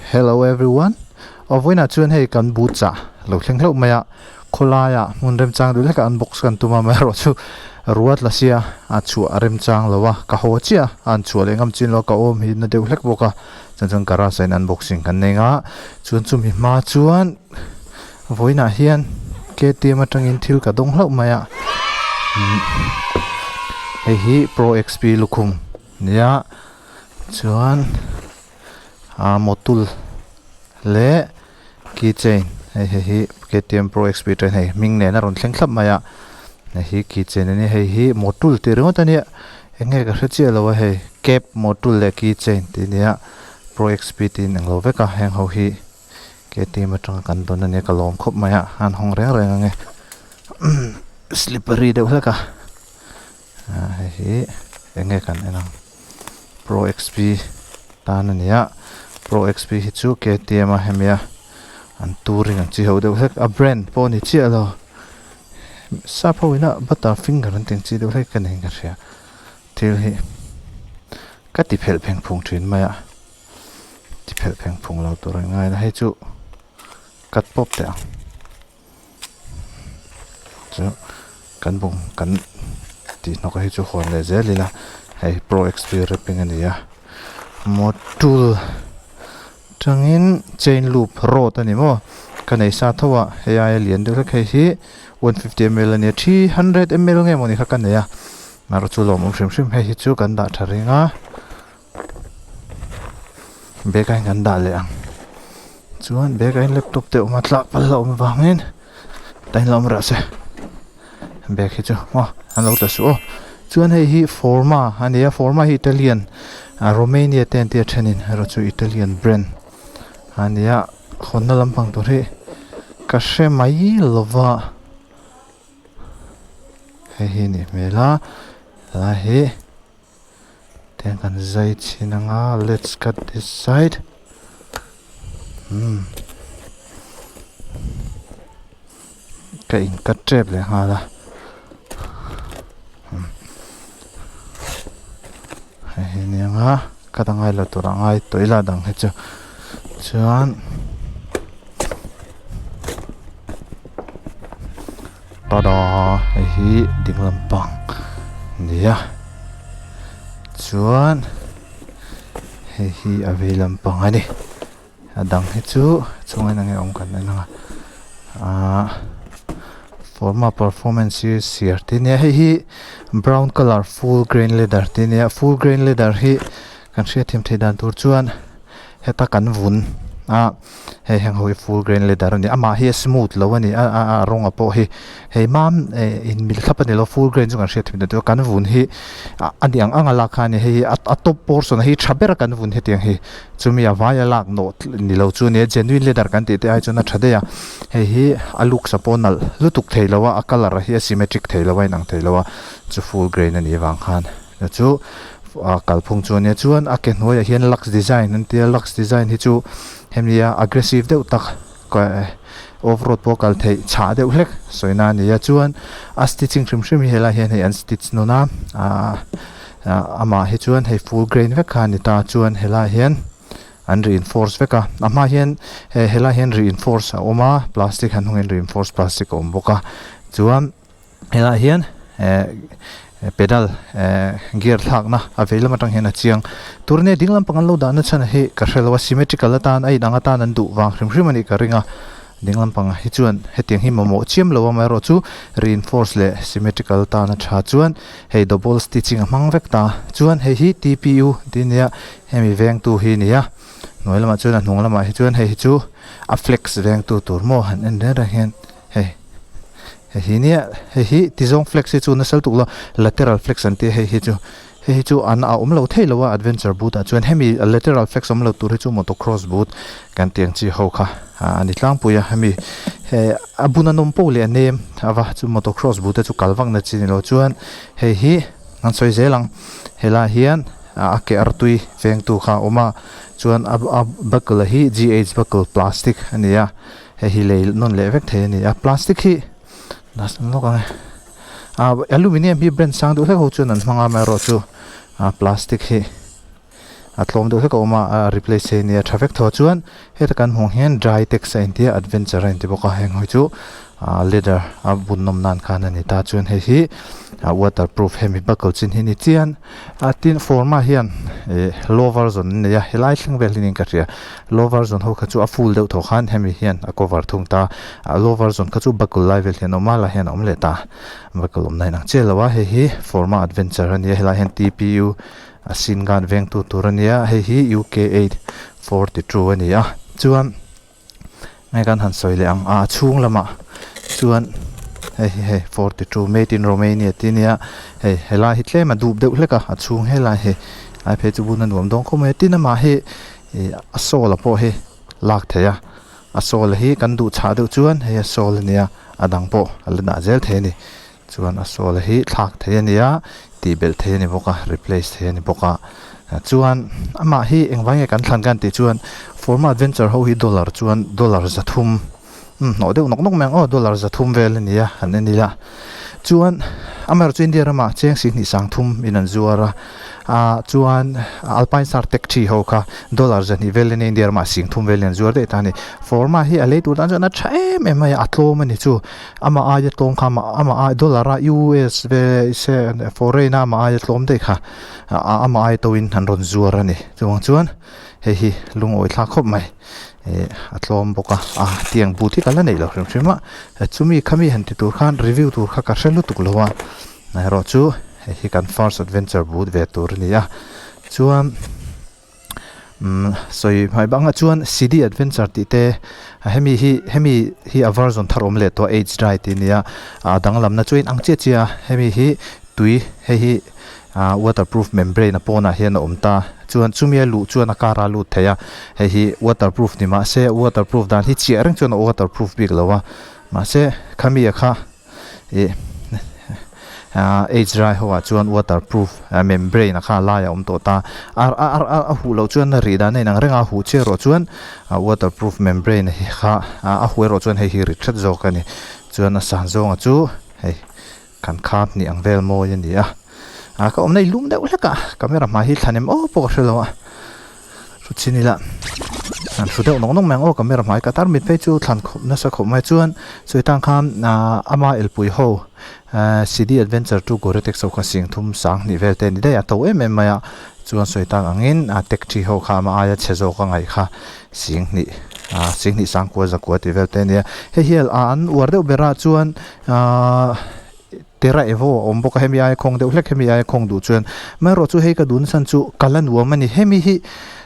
Hello everyone aw vawiinah chuan hei kan bu chah lo thleng hlauh mai a khawlaia hmun remchang deuh hlekah unbox kan tum a amaherawh chu ruat la sia a chhuah a remchang lo a ka haw chiah a an chhuah leh ngam chin lo a ka awm hi na deuh hlek bawk a chuan chuan garage ah in unboxing kan nei ang a chuan chumi hma chuan vawiinah hian K_T_M atangin thil ka dawng hlauh mai a hei hi pro X_P lukhum nia chuan. Aa motul leh keychain hei hei hi KTM pro XP train hei hming nen a rawn thleng thlap mai a hei hi keychain a nia hei hi motul tih ringawt a nia eng nge ka hre chiah lo a hei cap motul leh keychain tih a nia pro XP tiin englo vek a heng ho hi KTM atanga kan dawn a nia ka lawm khawp mai a an hawng reng reng ang e slippery deuh hlek a hei hi eng nge kan en ang. Pro XP tan a ni a Pro XP hi chu KTM a hemi a an touring ang chi ho deuh hlek a brand pawh a ni chiah lo sap ho ina butter finger an tih ang chi deuh hlek ka nei in ka hria thil hi ka ti phelh pheng phung thin mai a ti phelh pheng phung lo tur a ngai a hei chu cut pawp teh ang. Chu kan bung kan tih hnawk hi chu hawn leh zel ila hei pro xp wrapping a ni a motul tangin chain loop road a ni maw ka nei sa tho a hei aia lian deuh hlek hei hi 150 ml a nia 300 ml nge mawni kha ka nei a erawh chu lawmawm hrim hrim hei hi chu kan dah tha reng a. Bag ah hian kan dah leh ang chuan bag ah hian laptop te a awm a tlak palh a awm avangin tah hian lo awm rah se bag hi chu maw an lo tla suh aw chuan hei hi forma a ni a forma hi Italian ah Romania te an tia thenin erawh chu Italian brand a ni a hawnna lampang tur hi ka hre mai lova hei hi a nih hmel a helai hi. Tiang kan zai chhin anga let's cut this side umm ka in cut tep leh nghal a umm hei hi ania nga cut a ngai lo tur a ngai tawh ila dang hi chu chuan tada hei hi ding lampang a ni a chuan hei hi a vei lampang a ni a dang hi chu chhungah hian enge awm kan en ang a ahh forma performance hi siar te nia hei hi brown colour full grain leather te nia full grain leather hi kan hriatthiam theih dan tur chuan heta kan vun a. Hei heng ho hi full grain leather a ni amah hi a smooth lo a ni a a a rawng a pawh hi hei mam eh in mil thlap a ni lo full grain chu kan hriat thei ta kan vun hi a ni ang ang a lak kha a ni hei hi a top portion hi tha ber a kan vun hetiang hi chumi a vai a lak nawh ni lo chu a nia genuine leather kan tih te ai chuan a tha daih a hei hi a looks a pawh nalh lutuk thei lo a a colour hi a symmetric thei lo a inang thei lo a chu full grain a nih avang khan. Chu a kalphung chu ania chuan a ke hnuaiah hian lux design an tia lux design hi chu hemi a aggressive deuh tak off road pawh kal theih chhah deuh hlek sawina a ni a chuan a stitching hrim hrim hi helai hian hei an stitch nawn a ahh amah hi chuan hei full grain vek kha a ni ta chuan helaiah hian an reinforce vek a a hma hian helaiah hian reinforce a awm a plastic han hawngin reinforce plastic a awm bawk a chuan. Helaiah hian eh pedal eh gear thlakna a vei lam atang hian a chiang tur nia ding lampang an lo dahna chhan hi ka hre lo a symmetrical atan a inang atan an duh vang hrim hrim a nih ka ring a ding lampang hi chuan hetiang hi mamawh chiam lo amaherawh chu reinforce leh symmetrical atan a tha chuan hei double stitching a hmang vek ta chuan hei hi T_P_U tih a nia hemi vengtu hi a ni a hnuai lamah chuan a hnung lamah hi chuan hei hi chu a flex vengtu tur maw han en reng reng hian hei. Hei hi nia hei hi tizawng flex hi chu nasa lutuk lo lateral flex an tih a hei hi chu hei hi chu an a awm lo thei lo a adventure boot ah chuan hemi lateral flex awm lo tur hi chu motocross boot kan tih ang chi ho kha a ni tlangpui a hemi he a bun a nawm poh leh a nem ava chu motocross boot te chu kal vak na chi ni lo chuan hei hi an sawi zel ang helaiah hian a ke artui vengtu kha a awm a chuan a buckle hi G_H buckle plastic a ni a. Hei hi lei nawn leh vek thei a ni a plastic hi dust lawk ang e ah aluminium hi brand sang deuh hlek ho chuan an hmang a amaherawhchu ah plastic hi. a tlawm deuh hlek a awm a a replace thei a nia tha vek tho a chuan heta kan hmuh ang hian dry tex a inti a adventure a inti bawk a heng hawi chu ah leather a bun nawm nan khan a ni ta chuan hei hi ah waterproof hemi buckle chin hi ni chian a tin forma hian ih low version an nei a helai thleng vel hi niin ka hria low version ho kha chu a full deuh tho khan hemi hian a cover thung ta a low version kha chu buckle lai vel hian a awm a lai hian a awm leh ta buckle awm na inang chiah lo a hei hi forma adventure a ni a helai hian T P U a sin gan vengtu tur a nia hei hi U K 8 42 a ni a chuan nge kan han sawi leh ang a a chhung lamah chuan hei hi hei 42 made in Romania tih a nia hei helai hi tlem a dup deuh hlek a a chhung helai hi lai phei chu bun a nuam dawn khawp mai a tin amah hi ih a sawl a pawh hi lak theih a a sawl hi kan duh chhah deuh chuan hei a sawl a nia a dang pawh a la dah zel thei a ni. Chuan a sawl hi thlak thei a nia, tih belh thei a ni bawk a, replace thei a ni bawk a. Chuan amah hi engvai nge kan thlan kan tih chuan Forma Adventure ho hi dollar chuan dollar 300 umm hnawh deuh nawk nawk mai ang aw dollar 300 vel a nia han en ila. Chuan amaherawhchu India ramah cheng 20 30 in an zuar a, ah chuan Alpine Star Tech 3 ho kha dollar 200 vel a nia India ramah 30 vel in an zuar daih ta a ni. Forma hi a lei tur tan chuan a tha em em mai a, a tlawm a ni chu. Amah aia tlawm kha amah amah ai dollar a US ve se foreign a amah aia tlawm daih kha amah aia to in an rawn zuar a ni chuvang chuan hei hi lungawi thlak khawp mai ih a tlawm bawk a a tiang but hi ka la neih loh hrim hrim a chumi khami han ti tur khan review tur kha ka hre lutuk lo a erawh chu hei hi kan first adventure but ve tur a ni a chuan. Umm sawi hmai bangah chuan cd adventure tih te hemi hi hemi hi a version thar awm leh tawh a h dry tih a nia a danglamna chu a inang chiah chiah a hemi hi tui hei hi ah waterproof membrane a pawnah hian a awm ta chuan chumi a luh chuan a car a lut thei a hei hi waterproof ni mahse waterproof dan hi chiah reng chuan a waterproof bik lo a mahse khami a kha. ih ah h dry ho ah chuan waterproof membrane a kha lai a awm tawh ta a a a a huh loh chuan a rih dan a inang reng a a huh chiah erawh chuan ah waterproof membrane hi kha a huh erawh chuan hei hi rit hret zawk a ni chuan a san zawnga chu hei kan kham hnih ang vel mawi a ni a ah ka awmna i lum deuh hlek a camera hmai hi thlan em aw pawh ka hre lo a. Hru chin ila an hru deuh nawk nawk mai ang aw camera hmai ka tar mit phei chu thlan khawp nasa khawp mai chuan sawi tang khan ahh ama elpui ho ahh cd adventure 2 goretex ho kha 30 sanghnih vel te a ni daih a to em em mai a chuan sawi tang angin a tech 3 ho kha ama aia chhe zawk a ngaih kha 20 ahh 20 sangkua zakua tih vel te a ni a hei hian an uar deuh berah chuan ahh. Tera Evo a awm bawk a, hemi aia khawng deuh hlek, hemi aia khawng duh chuan amaherawh chu hei ka dun san chu ka la nuam a ni. Hemi hi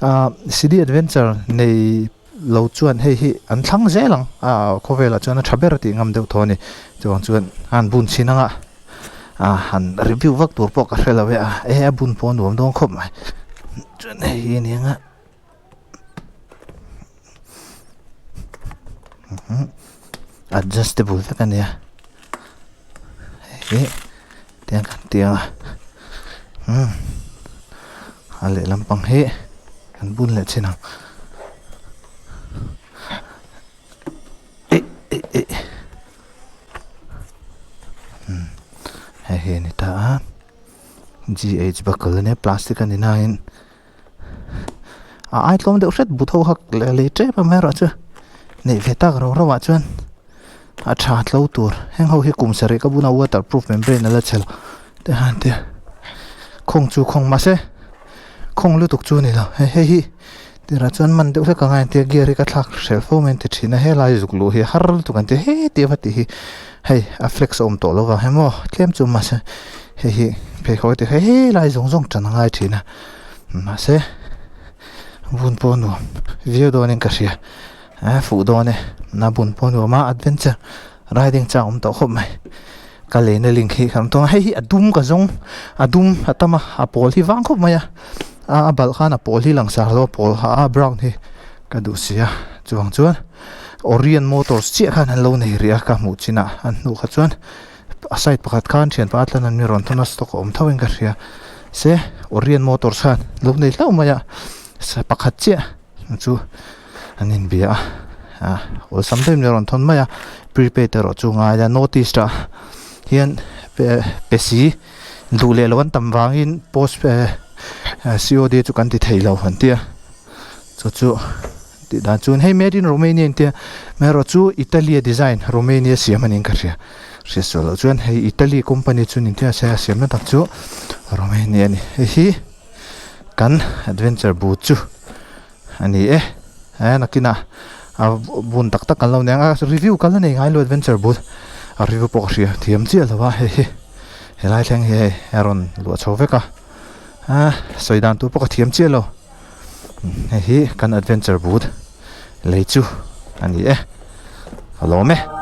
ah cd adventure nei lo chuan hei hi an thlang zel ang ah khawvelah chuan a tha ber a tih ngam deuh tho a ni. Chuvang chuan an bun chhin anga ah han review vak tur pawh ka hre lo e a, e a bun pawh a nuam dawn khawp mai. Chuan hei hi a ni ang a. Adjustable vek a nia hei hi tiang kan ti ang a umm a lehlam pang hi kan bun leh chin ang eh eh eh umm hei hi a ni ta a G H buckle a nia plastic a ni nain. A ai tlawm deuh hret but ho kha lei tep a amaherawh chu neih ve tak rau rau ah chuan a tha tlo tur heng ho hi kum sarih ka buna waterproof membrane a la chhe lo te han tia khawng chu khawng mahse khawng lutuk chu a ni lo hei hei hi tirah chuan man deuh hlek a ngai an tia gear hi ka thlak hrelh fo mai an ti thin a helai zuk luh hi har lutuk an tia heti ava tih hi hei a flex a awm tawh lo vang emaw tlem chu mahse hei hi pheikhawk a ti helai zawng zawng tan a ngai thin a. Mahse bun pawh nuam viau dawnin ka hria a fuh dawn e na bun pawh nuam a adventure riding chang awm tawh khawp mai ka leina link hi kan tawn a hei hi a dum ka zawng a dum a tam a a pawl hi vang khawp mai a a balh khan a pawl hi langsar lo a pawl kha a brown hi ka duh si a chuvang chuan Orient Motors chiah khan an lo nei rih a ka hmuh chinah an hnuh kha chuan. A side pakhat khan thianpa atlan an mi rawn thawn a stock a awm tho in ka hria se Orient Motors khan lo nei hlauh mai a sa pakhat chiah chu an inbia a ah awlsam deuhin mi rawn thawn mai a prepaid erawh chu ngai a notice ah hian pe pe si duh leh loh an tam vangin post eh. COD chu kan ti thei lo an tia chu chu tih dan chuan hei made in Romania an tia amaherawh chu Italy a design Romania siam a niin ka hria hria sual loh chuan hei Italy company chu niin tia se a siamna tak chu Romania a ni hei hi kan adventure boot chu a ni e he nakinah a bun tak tak kan lo nei ang a review ka la nei ngai lo adventure boot a review pawh ka hria thiam chiah lo a hei hi helai thleng hi hei a rawn luah chho vek a a sawi dan tur pawh ka thiam chiah lo hei hi kan adventure boot lei chu a ni e ka lawm e.